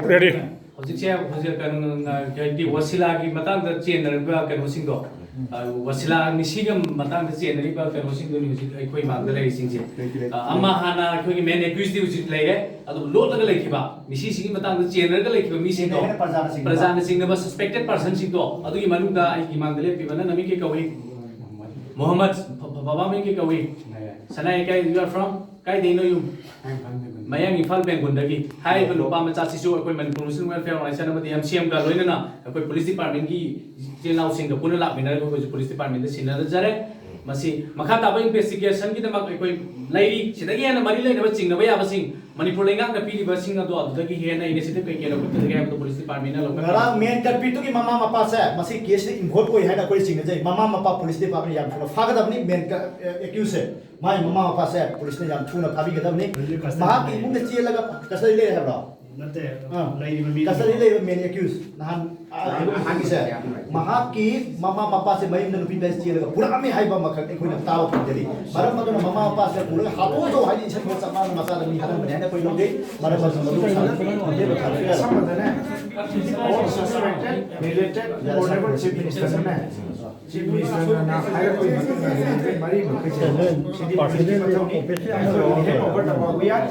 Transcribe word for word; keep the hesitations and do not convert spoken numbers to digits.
Ready. ꯍꯧꯖꯤꯛꯁꯦ ꯍꯧꯖꯤꯛ ꯀꯩꯅꯣ, ꯍꯥꯏꯗꯤ ꯋꯁꯤꯂꯥꯒꯤ ꯃꯇꯥꯡꯗ ꯆꯦꯟꯅꯔꯤꯕ ꯀꯩꯅꯣꯁꯤꯡꯗꯣ, ꯑ, ꯋꯁꯤꯂꯥ ꯅꯤꯁꯤꯒ ꯃꯇꯥꯡꯗ ꯆꯦꯟꯅꯔꯤꯕ ꯀꯩꯅꯣꯁꯤꯡꯗꯨꯅꯤ ꯍꯧꯖꯤꯛ ꯑꯩꯈꯣꯏ ꯃꯥꯡꯗ ꯂꯩꯔꯤꯁꯤꯡꯁꯦ꯫ ꯑ, ꯑꯃ ꯍꯥꯟꯅ ꯑꯩꯈꯣꯏꯒꯤ main accused ꯗꯤ ꯍꯧꯖꯤꯛ ꯂꯩꯔꯦ, ꯑꯗꯨ ꯂꯣꯠꯂꯒ ꯂꯩꯈꯤꯕ ꯅꯤꯁꯤꯁꯤꯒꯤ ꯃꯇꯥꯡꯗ ꯆꯦꯟꯅꯔꯒ ꯂꯩꯈꯤꯕ ꯃꯤꯁꯤꯡꯗꯣ, ꯍꯦꯟꯅ ꯄ꯭ꯔꯖꯥꯅ ꯆꯤꯡꯅꯕ꯫ ꯄ꯭ꯔꯖꯥꯅ ꯆꯤꯡꯅꯕ suspected person ꯁꯤꯡꯗꯣ, ꯑꯗꯨꯒꯤ ꯃꯅꯨꯡꯗ ꯑꯩꯒꯤ ꯃꯥꯡꯗ ꯂꯦꯞꯄꯤꯕꯅ ꯅꯃꯤꯡ ꯀꯩ ꯀꯧꯏ? ꯃꯣꯍꯝꯃꯗ꯫ ꯐ-, ꯐ-, ꯕꯕꯥ ꯃꯤꯡ ꯀꯩ ꯀꯧꯏ? ꯁꯅꯥ ꯏꯀꯥꯏ꯫ You are from? ꯀꯥꯏꯗꯩꯅꯣ ꯌꯨꯝ? ꯃꯌꯥꯡ ꯏꯝꯐꯥꯜ ꯕꯦꯡꯒꯣꯟꯗꯒꯤ꯫ ꯍꯥꯏꯔꯤꯕ ꯅꯨꯄꯥ ꯃꯆꯥꯁꯤꯁꯨ ꯑꯩꯈꯣꯏ ꯃꯅꯤꯄꯨꯔ ꯃꯨꯁꯂꯤꯝ ꯋꯦꯜꯐꯤꯌꯔ ꯑꯣꯔꯒꯅꯥꯏꯖꯦꯁꯟ ꯑꯃꯗꯤ ꯑꯦꯝ ꯁꯤ ꯑꯦꯝꯒ ꯂꯣꯏꯅꯅ ꯑꯩꯈꯣꯏ ꯄꯨꯂꯤꯁ ꯗꯤꯄꯥꯔꯠꯃꯦꯟꯒꯤ ꯏꯆꯤꯜ ꯏꯅꯥꯎꯁꯤꯡꯒ ꯄꯨꯟꯅ ꯂꯥꯛꯃꯤꯟꯅꯔꯒ ꯑꯩꯈꯣꯏꯁꯨ ꯄꯨꯂꯤꯁ ꯗꯤꯄꯥꯔꯠꯃꯦꯟꯗ ꯁꯤꯟꯅꯖꯔꯦ꯫ ꯃꯁꯤ ꯃꯈꯥ ꯇꯥꯕ ꯏꯟꯚꯦꯁꯇꯤꯒꯦꯁꯟꯒꯤꯗꯃꯛ ꯑꯩꯈꯣꯏ ꯂꯩꯔꯤ꯫ ꯁꯤꯗꯒꯤ ꯍꯦꯟꯅ ꯃꯔꯤ ꯂꯩꯅꯕ ꯆꯤꯡꯅꯕ ꯌꯥꯕꯁꯤꯡ ꯃꯅꯤꯄꯨꯔ ꯂꯩꯉꯥꯛꯅ ꯄꯤꯔꯤꯕꯁꯤꯡ ꯑꯗꯣ ꯑꯗꯨꯗꯒꯤ ꯍꯦꯟꯅ ꯏꯅꯤꯁꯤꯌꯦꯇꯤꯚ ꯀꯩ ꯀꯩ ꯂꯧꯈꯠꯀꯗꯒꯦ ꯍꯥꯏꯕꯗꯣ ꯄꯨꯂꯤꯁ ꯗꯤꯄꯥꯔꯠꯃꯦꯟꯅ ꯂꯧꯈꯠꯀꯅꯤ꯫ ꯉꯔꯥꯡ ꯃꯦꯟ ꯀꯜꯄꯤꯠꯇꯨꯒꯤ ꯃꯃꯥ ꯃꯄꯥꯁꯦ ꯃꯁꯤ ꯀꯦꯁꯁꯤꯗ ꯏꯟꯚꯣꯜꯕ ꯑꯣꯏ ꯍꯥꯏꯅ ꯑꯩꯈꯣꯏ ꯆꯤꯡꯅꯖꯩ꯫ ꯃꯃꯥ ꯃꯄꯥ ꯄꯨꯂꯤꯁ ꯗꯤꯄꯥꯔꯠꯃꯦꯟ ꯌꯥꯝ ꯊꯨꯅ ꯐꯥꯒꯗꯕꯅꯤ꯫ ꯃꯦꯟ ꯑꯦꯀ꯭ꯌꯨꯁꯁꯦ, ꯃꯥꯒꯤ ꯃꯃꯥ ꯃꯄꯥꯁꯦ ꯄꯨꯂꯤꯁꯅ ꯌꯥꯝ ꯊꯨꯅ ꯐꯥꯕꯤꯒꯗꯕꯅꯤ꯫ ꯍꯧꯖꯤꯛ ꯀꯁꯇꯗꯤ ꯃꯍꯥꯛꯀꯤ ꯂꯩꯔꯦ꯫ ꯏꯃꯨꯡꯗ ꯆꯦꯜꯂꯒ ꯀꯁꯇꯗꯤ ꯂꯩꯔꯦ ꯍꯥꯏꯕ꯭ꯔꯣ? ꯅꯠꯇꯦ, ꯑꯥ꯫ ꯂꯩꯔꯤꯕ ꯃꯤ ꯀꯁꯇꯗꯤ ꯂꯩꯕ ꯃꯦꯟ ꯑꯦꯀ꯭ꯌꯨꯁ ꯅꯍꯥꯟ, ꯑꯥ, ꯑꯍꯥꯟꯕ ꯍꯥꯏꯒꯤꯁꯦ, ꯃꯍꯥꯛꯀꯤ ꯃꯃꯥ ꯃꯄꯥꯁꯦ ꯃꯌꯨꯝꯗ ꯅꯨꯄꯤ ꯃꯌꯥꯝ ꯆꯦꯜꯂꯒ ꯄꯨꯔꯛꯑꯝꯃꯤ ꯍꯥꯏꯕ ꯑꯃꯈꯛ ꯑꯩꯈꯣꯏꯅ ꯇꯥꯕ ꯐꯪꯖꯔꯤ꯫ ꯃꯔꯝ ꯑꯗꯨꯅ ꯃꯃꯥ ꯃꯄꯥꯁꯦ ꯄꯨꯔꯒ ꯍꯥꯠꯇꯣꯛꯑꯣ ꯍꯥꯏꯅ ꯏꯁꯩ ꯆꯞ ꯃꯥꯟꯅ ꯃꯆꯥꯗ ꯃꯤ ꯍꯥꯠꯍꯟꯕꯅꯤ ꯍꯥꯏꯅ ꯑꯩꯈꯣꯏ ꯂꯧꯖꯩ꯫ ꯃꯔꯝ ꯑꯗꯨꯅ ꯃꯗꯨ ꯁꯥꯟꯅꯕ ꯑꯁꯝꯕꯗꯅꯦ, all suspected, related, honorable chief minister ꯅꯅꯦ꯫ ꯆꯤꯐ ꯃꯤꯅꯤꯁꯇꯔꯅ ꯍꯥꯏꯔꯛꯄꯒꯤ ꯃꯇꯨꯡ ꯏꯟꯅ ꯃꯔꯤ ꯃꯈꯩꯁꯦ ꯁꯤꯗꯤ ꯄꯥꯔꯇꯤꯒꯤ ꯃꯊꯧꯅꯤ꯫ ꯑꯩꯈꯣꯏ ꯍꯦꯟ ꯑꯣꯚꯔ ꯇꯧꯕ ꯌꯥꯏ꯫